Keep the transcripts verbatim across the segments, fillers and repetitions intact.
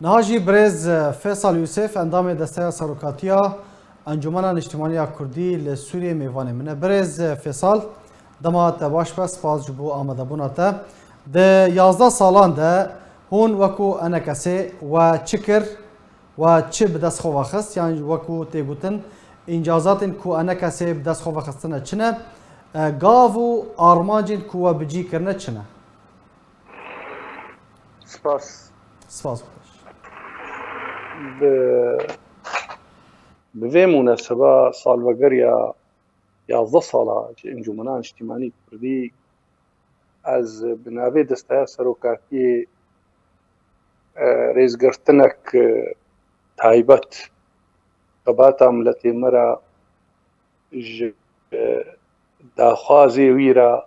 Niha jî birêz Fêsal Yûsif, endamê Desteya Serokatiya Encûmena Niştimanî ya Kurdî li Sûriyê mêvanê min e. Birêz Fêsal, dema te baş be, spas ji bo amadebûna te. Di yazdeh salan de hûn wekû E N K S'ê we çi kir, we çi bi dest xwe ve xist, yan wekû tê gotin, încazatên ku E N K S'ê bi dest xwe ve xistine çi ne? E, gav û armancên ku we bi cî kirine çi ne? Spas. Spas xweş. Bi, bi vê mûneseba salvegeriya yazdeh sala ji Encûmena Niştimanî Kurdî, ez bi navê Desteya Serokatiyê, e, rêzgirtinek, e, taybet xebata miletê me re ji, e, daxwazê wî re,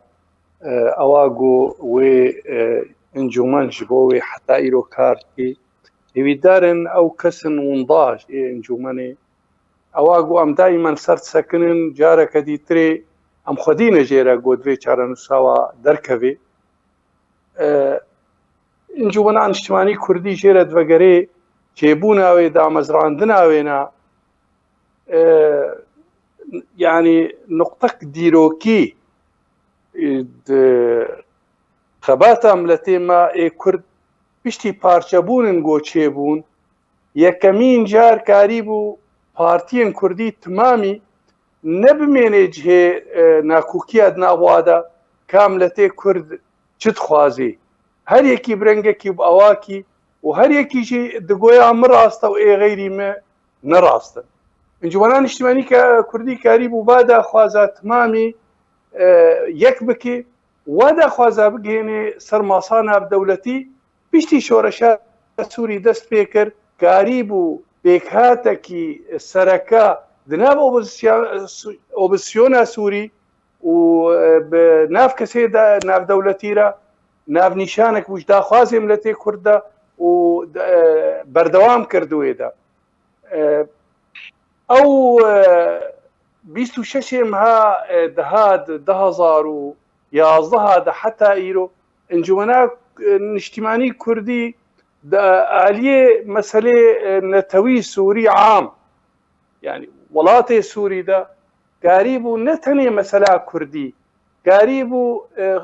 e, ewa ku wê, e, encûmen ji bo wê heta îro kar dike. Hêvîdar in ew kesin winda ji ê encûmenê, ewa ku em daîmen ser disekinin, careke dîtirê em xwedî ne jê re ku divê çarenûsa wa derkevê. E, Encûmena Niştimanî Kurdî jê re divegerê çêbûna wê, damezrandina wê ne, e, yanî nuqtek dîrokî, e, di xebata miletê me ê Kurd piştî parçebûnin ku çêbûn, yekemîn car karîbû partiyên Kurdî timamî ne bimênê cihê, e, nakokiya di nav wa de, ka miletê Kurd çi dixwazê. Her yekî bi rengekî û bi awakî û her yekî jî digoya min rast e û ê xeyrî min ne rast in. Encûmena Niştimanî ke-, Kurdî karîbû va daxwaza timamî, e, yek bike, wa daxwaza bigihênê ser masa navdewletî. Piştî şoreşa Sûrî dest pê kir, karîbû pêkhatekî sereke di nav opozisya-, su-, opozîsyona Sûrî û, e, bi nav kesê de navdewletî re navnîşanek bû ji daxwazê miletê Kurd de û, e, berdewam kir di wê de. E, ew, e, bîst û şeşê meha, e, dihat du hezar û yazdeh de heta îro Encûmena, e, Niştimanî Kurdî di aliyê meselê, e, netewî Sûrî am, yanî welatê Sûrî de karîbû ne tenê mesela Kurdî, karîbû, e,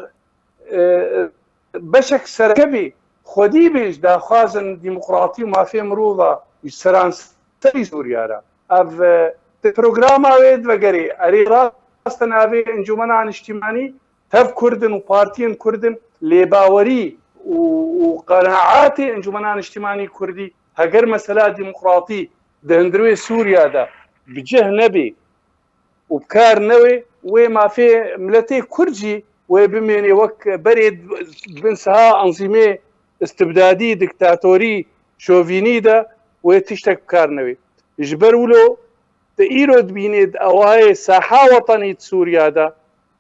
e, beşek sereke bî, xwedî bî ji daxwazên demokratî û mafê mirova ji seranserî Sûriya re. Ev, e, di programa wê divegerê. Erê, rast e, navê Encûmena Niştimanî tev Kurd in û partiyên Kurd in, lê bawerî û, û qenaetê Encûmena Niştimanî Kurdî, heger mesela demokratî di hundirê Sûriya de bi cih nebê, û bi kar newê, wê mafê miletê Kurd jî wê bimênê wek berê di bin siha enzîmê istibdadî, diktatorî, şovînî de wê tiştek bi kar newê. Ji ber wilo tu îro dibînê di awayê saha wetenî di Sûriya de,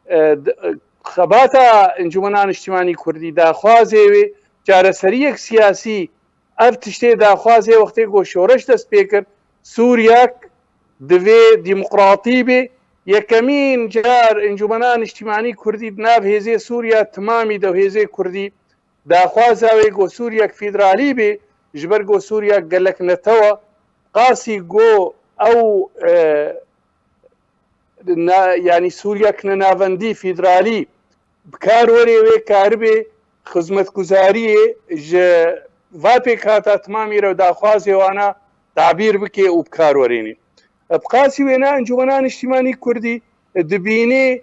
e, di, e, xebata Encûmena Niştimanî Kurdî, daxwazê wê çareseriyek siyasî, ev tiştê daxwazê wextê ku şoreş dest pê kir, Sûriyek divê demokratî bê. Yekemîn car Encûmena Niştimanî Kurdî di nav hêzê Sûriya timamî de û hêzê Kurdî daxwaza wê ku Sûriyek federalî bê, ji ber ku Sûriyek gelek netew e, qasî ku ew, e, na-, yanî Sûriyek nenavendî, federalî, bi kar werê wê karibê xizmetguzariyê ji va pêkhata timamî re û daxwazê wana tabîr bike û bi kar werênê. Bi qasî wêna Encûmena Niştimanî Kurdî dibînê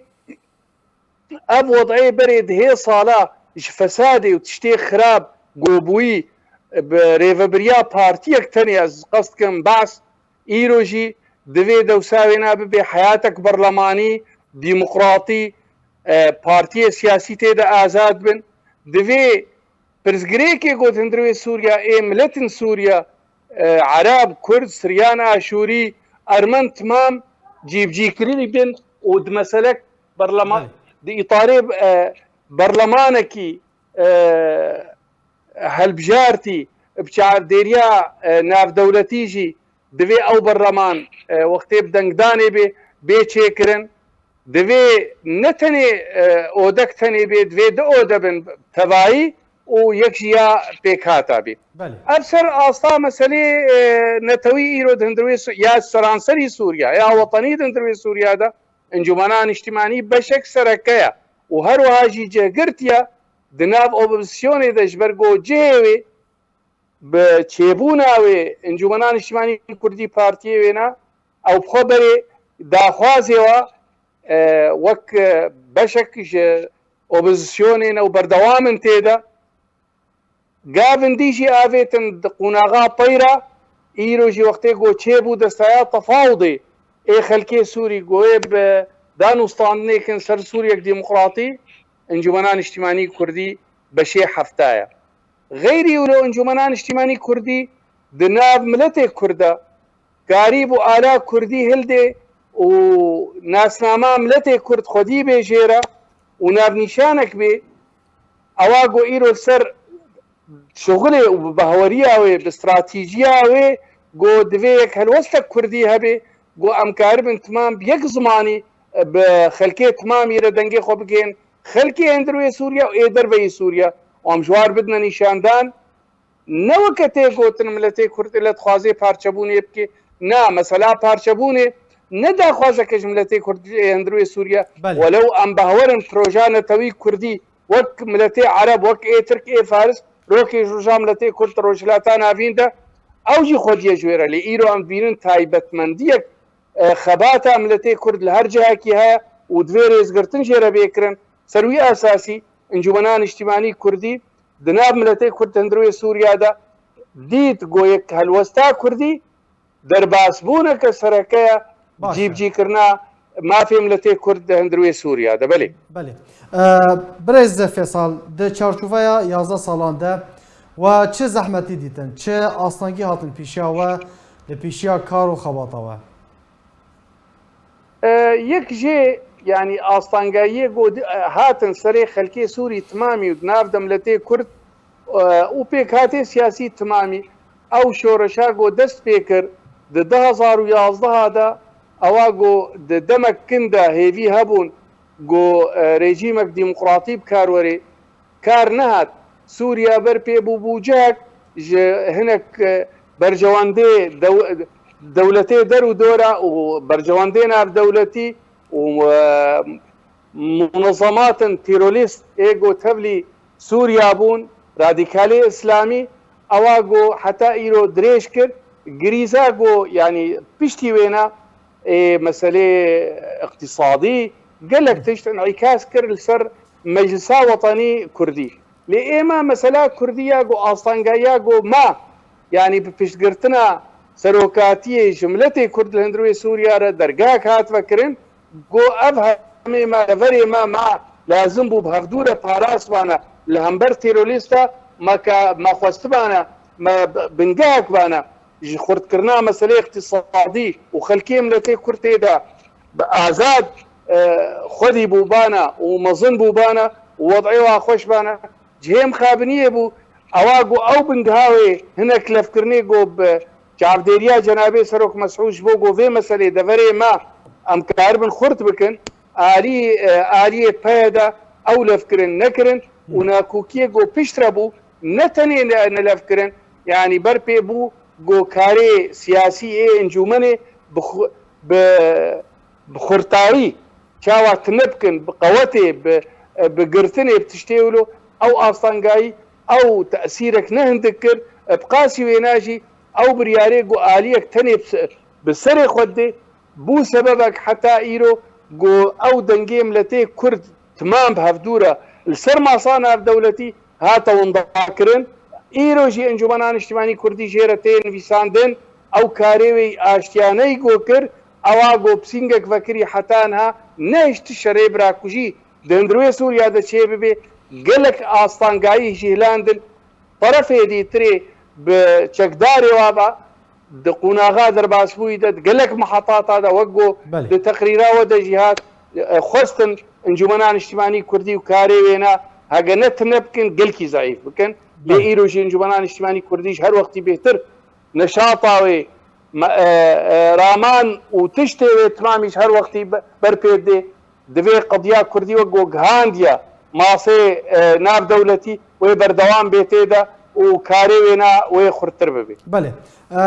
ev wed'ê berê dihê sala ji fesadê û tiştê xirab gobûyî bi rêvebiriya partiyek tenê, ez qest dikim Be's, îro jî divê dewsa wêna bibe heyatek berlemanî, demokratî, e, partiyê siyasî tê de azad bin. Divê pirsgirêkê ku di hundirê Sûriya ê miletin Sûriya, e, Ereb, Kurd, Siryan, Aşûrî, Ermen timam cîbicîkirinî bin û di meselek berlema-, Belê. di îtarê, e, berlemanekî, e, helbijartî, bi çavdêriya, e, navdewletî jî divê ew berleman, e, wextê bi dengdanê bê, bê çêkirin. Divê ne tenê, e, odek tenê bê, divê du ode bin tevayî û yek ji ya pêkhata bî. Belê. Ev ser asta meselê, e, netewî îro di hundirê Su-, ya seranserî Sûriya, ya wetenî di hundirê Sûriya de, Encûmena Niştimanî beşek sereke ye û her wiha jî cihgirtiye di nav opozisyonê de, ji ber ku cihê wê bi çêbûna wê Encûmena Niştimanî Kurdî partiyê wêna, ew bi xwe berê daxwazê wa, e, wek, e, beşek ji opozisyonê ne û berdewam in tê de. Gavin dî jî avêtin di qonaxa peyra, îro jî wextê ku çêbû destaya tefawdê ê xelkê Sûrî, ku ê bi danûstandinêkin ser Sûriyek demokratî, Encûmena Niştimanî Kurdî beşê hefta ye. Xeyrî wilo Encûmena Niştimanî Kurdî di nav miletê Kurd de karîbû ala Kurdî hildê û nasnama miletê Kurd xwedî bê jê re û navnîşanek bê, ewa ku îro ser şixulê û bi bahweriya wê, bi stratîjiya wê, ku divê yek helwestek Kurdî hebe, ku em karibin timam bi yek zimanî, e, bi xelkê timamî re dengê xwe bigihên xelkê hundirê Sûriye û ê derveyî Sûriye û em ji war bidine nîşandan. Ne weke tê gotin miletê Kurd ile dixwaze parçebûnê bike. Na, mesela parçebûnê ne daxwazeke ji miletê Kurd ê hundirê Sûriye. Belê. Welew em behwerin proja netewî Kurdî wek miletê Ereb, wek ê Tirk, ê Faris, rokê ji roja miletê Kurd di Rojhilata Navîn de, ew jî xwediyê ji wê re. Lê îro em dibînin taybetmendiyek, e, xebata miletê Kurd li her cihekî heye û divê rêzgirtin jê re bê kirin. Ser wî esasî Encûmena Niştimanî Kurdî di nav miletê Kurd hundirê Sûriya de dît ku yek helwesta Kurdî derbasbûneke sereke ye. Baş e. Cîbicîkirina mafê miletê Kurd di hundirê Sûriya de. Belê. Belê. Ee, Birêz Fêsal, di çarçoveya yazdeh salan de we çi zehmetî dîtin, çi astengî hatin pêşiya we, li pêşiya kar û xebata we? E, yek jê, yanî astengayiyê ku di-, e, hatin serê xelkê Sûrî timamî û di nav de miletê Kurd, e, û pêkhatê siyasî timamî, ew şoreşa ku dest pê kir di du hezar û yazdeh de, ewa ku di demek kin de hêvî hebûn ku, e, rejîmek demokratî bi kar werê, kar nehat. Sûriya ber pê bû bûcek ji hinek, e, berjewendê dew-, dewletê der û dora û berjewendê navdewletî û, e, munezematên terorîst ê ku tevlî Sûriya bûn, radîkalê îslamî, ewa ku heta îro dirêj kir, girîza ku, yanî piştî wêna ê meselê îqtîsadî gelek tişt înîkas kir li ser Meclisa Wetanî Kurdî. Lê êma mesela Kurdî ya ku astangayiya ku ma, yanî bi piştgirtina serokatiyê ji miletê Kurd li hundirê Sûriya re dergehek hat vekirin, ku ev hemê me, deverê me, me lazim bû bi hevdû re parastbane, li hember terorîsta me ka, me xwestibane, me b-, bingehek bane ji xurtkirina meselê îqtîsadî û xelkê miletê Kurd tê de bi azad, e, xwedî bûbane û mezin bûbane û wed'ê wa xweş bane. Cihê mixabiniyê bû, ewa ku ew bingeha wê hinek levkirinê ku bi çavdêriya Cenabê Serok Mesûd ji bo ku vê meselê deverê me em karibin xurt bikin, alî, e, aliyê P Y D ew levkirin nekirin û nakokiyê ku piştre bû ne tenê ne, ne levkirin, yanî ber pê bû ku karê siyasî ê encûmenê bi xu-, bi, bi xurtayî çawa tune bikin, bi qewetê, bi, bi girtinê, bi tiştê wilo, ew astengayî, ew tesîrek ne hindik kir, bi qasî wêna jî ew biryarê ku aliyek tenê bi se-, bi serê xwe didê, bû sebebek heta îro ku ew dengê miletê Kurd timam bi hevdû re li ser masa navdewletî hate windakirin. Îro jî Encûmena Niştimanî Kurdî jê re tê nivîsandin, ew karê wê aştiyaneyî ku kir, ewa ku pisîngek vekirî heta niha nehişt şerê birakujî di hundirê Sûriya de çêbibê, gelek astangayî jî hilandin. Terefê dîtirê bi çekdarê wa ve di qonaxa derbasbûyî de, di gelek mihetata de, wek ku Belê. di teqrîra we de jî hat, e, xwestin Encûmena Niştimanî Kurdî û karê wêna hege ne tune bikin, gelkî zeîf bikin. Lê Belê. îro jî Encûmena Niştimanî Kurdî ji her wextî bêhtir neşata wê, me-, e, e, raman û tiştê wê timamî ji her wextî be-, ber pê dê. Divê qediya Kurdî wek ku gihandiye masê, e, navdewletî, wê berdewam bê tê de û karê wêna wê xurtir bibê. Belê. E,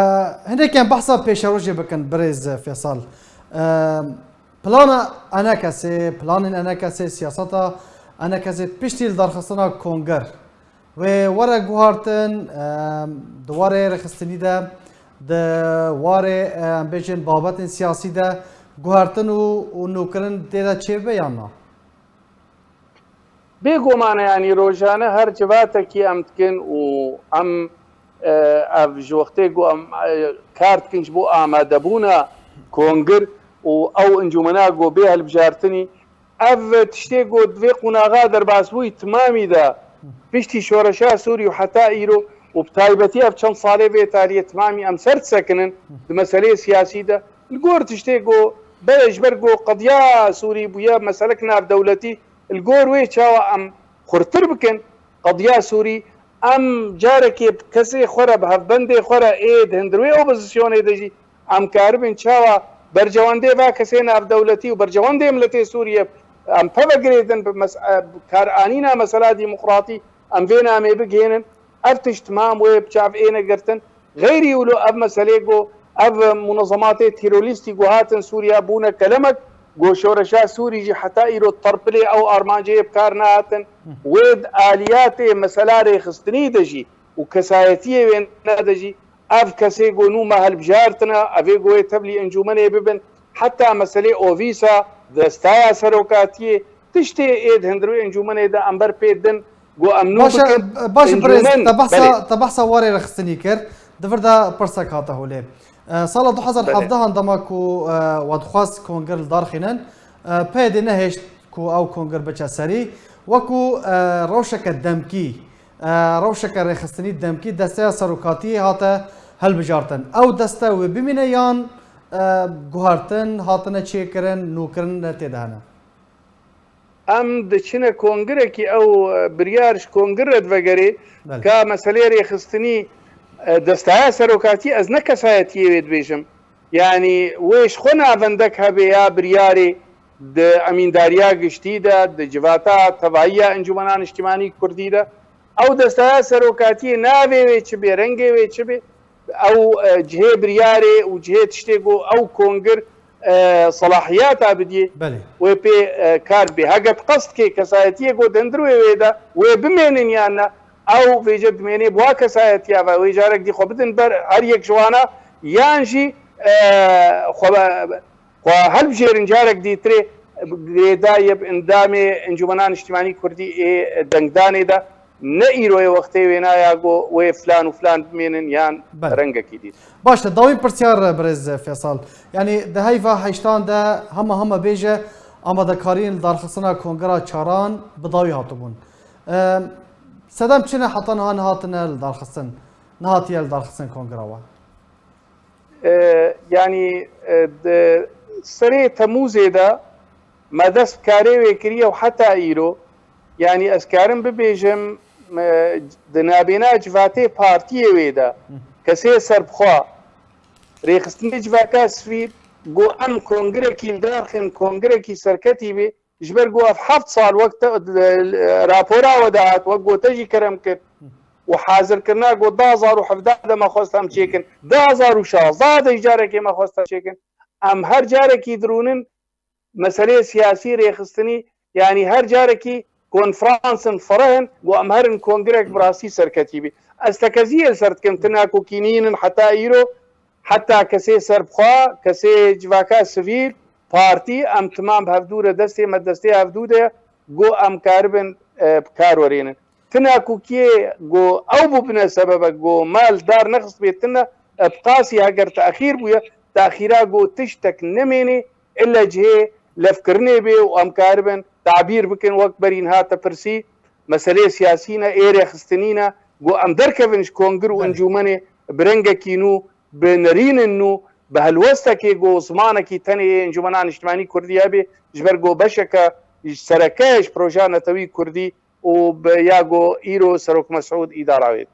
Hinek em behsa pêşerojê bikin, birêz Fêsal. E, plana enekesê, planên enekesê, siyaseta enekesê piştî li darxistina konger wê were guhartin, e, di warê rêxistinî de, di warê, e, em bêjin babetên siyasî de guhertin û, û nûkirin tê de çêbibe yan na? Bêguman e, yanî rojane her civatekî em dikin û em, e, ev ji wextê ku em, e, kar dikin ji bo amadebûna kongir û ew encûmena ku bê hilbijartinî, ev tiştê ku di vê qonaxa derbas bûyî timamî de piştî şoreşa Sûrî û heta îro û bi taybetî ev çend salê vê tariyê timamî em ser disekinin di meseleyê siyasî de. Li gor tiştê ku bere ji ber ku qediya Sûrî bûye meselek navdewletî, li gor wê çawa em xurtir bikin qediya Sûrî, em carekê bi kesê xwe re, bi hevbendê xwe re ê di hundir wê opozisyonê de jî em karibin çawa bercewendê va kesê navdewletî û bercewendê miletê Sûriye em peve girêdin bi mes-, e, bi karanîna mesela demokratî em vê namê bigihînin. Ev tişt timam wê bi çav êne girtin. Xeyrî wilo ev meselê ku ev munezematê terorîstî ku hatin Sûriye bûne kelemek, ku şoreşa Sûrî jî heta îro terpilê ew armancê yê bi kar nehatin. Wê di aliyatê mesela rêxistinî de jî û kesayetiyê wêne de jî ev kesê ku nû me hilbijartine, evê ku wê tevlî encûmenê bibin, heta meselê ovîsa, destaya serokatiyê, tiştê ê di hundir wê encûmenê de em ber pê din, ku em nû Baş e, bikin, baş e, birêz, encûmen, te behsa, belê. Te behsa warê rêxistinî kir. Di vir de pirsek hate holê. E, sala du hezar hevdehan dema ku, e, we dixwest kongir li dar xînin, e, P Y D nehêşt ku ew kongir biçe serî. Weku, e, rewşeke demkî, e, rewşeke rêxistinî demkî desteya serokatiyê hate hilbijartin. Ew deste wê bimîne yan, e, guhertin hatine çêkirin, nûkirin tê de hene? Em diçine kongirekî, ew, e, biryar ji kongir re divegerê. Belê. Ka meseleyê rêxistinî, e, destaya serokatî, ez ne kesayetiyê wê dibêjim. Yanî wê ji xwe navendek hebe ya biryarê di emîndariya giştî de, di civata tevayî ya Encûmena Niştimanî Kurdî de, ew destaya serokatiyê navê wê çi bê, rengê wê çi bê, ew, e, cihê biryarê û cihê tiştê ku ew kongir, e, selahiyata bidiyê, Belê. wê pê, e, kar bê. Heke di qest kê kesayetiyê ku di hundir wê wê de wê bimênin yan ne, ew vêce dimênê bi wa kesayetiya ve, wê carek dî xwe bidin ber her yek ji wana, yan jî, e, xwe be-, xwe helbijêrin carek dîtirê girêdayê bi endamê Encûmena Niştimanî Kurdî ê dengdanê de, ne îro ye wextê wêna ya ku wê filan û filan bimênin yan Belê. rengekî dî. Baş e, dawîn pirsyar, birêz Fêsal. Yanî di heyva heştan de hema hema bêje amadekariyên li darxistina kongira çaran bi dawî hatibûn. Em, sedem çi ne heta niha nehatine li darxistin, nehatiye li darxistin kongira we? E, yanî, e, di serê Temûzê de me dest bi karê wê kiriye û heta îro, yanî ez karim bibêjim, e, di nabêna civatê partiyê wê de, Hı. kesê serbixwe, rêxistinê civaka sivîl, got, em kongirekî li dar xin, kongirekî serketî bê, ji ber ku ev heft sal wek te, rapora we de hat, wek ku te jî kerem kir û hazirkirina ku du hazar û hevdeh de me xwest em çêkin, du hazar û şazde de jî carekê me xwest em çêkin. Em her carekî dirûnin meseleyê siyasî rêxistinî, yanî her carekî konferansên fireh in ku em herin kongirek bi rastî serketî bî. Ez tekeziyê li ser dikim, ti nakokînîn in heta îro, heta kesê serbixwe, kesê civaka sivîl, partî, em timam bi hevdû re, destê me destê hevdû de ye, ku em karibin, e, bi kar werênin. Ti nakokiyê ku ew bûbine sebebe ku me li dar nexistibê tune, e, bi qasî heger texîr bûye, texîra ku tiştek nemênê, ille cihê levkirinê bê û em karibin tabîr bikin, wek berî niha te pirsî, meseleyê siyasî ne, ê rêxistinî ne, ku em derkevin ji kongir û Belê. encûmenê bi rengekî nû, bi nerînin nû, bi helwestekê ku zimanekî tenê yê Encûmena Niştimanî Kurdî hebe, ji ber ku beşeke sereke ji projeya netewî Kurdî û bi ya ku îro Serok Mesûd îdara wê dike.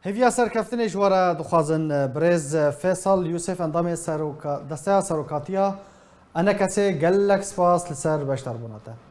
Hêviya serkeftinê ji we re dixwazin, birêz Fêsal Yûsef, endamê seroka-, Desteya Serokatiya ENKSê, gelek spas li ser beşdarbûna te.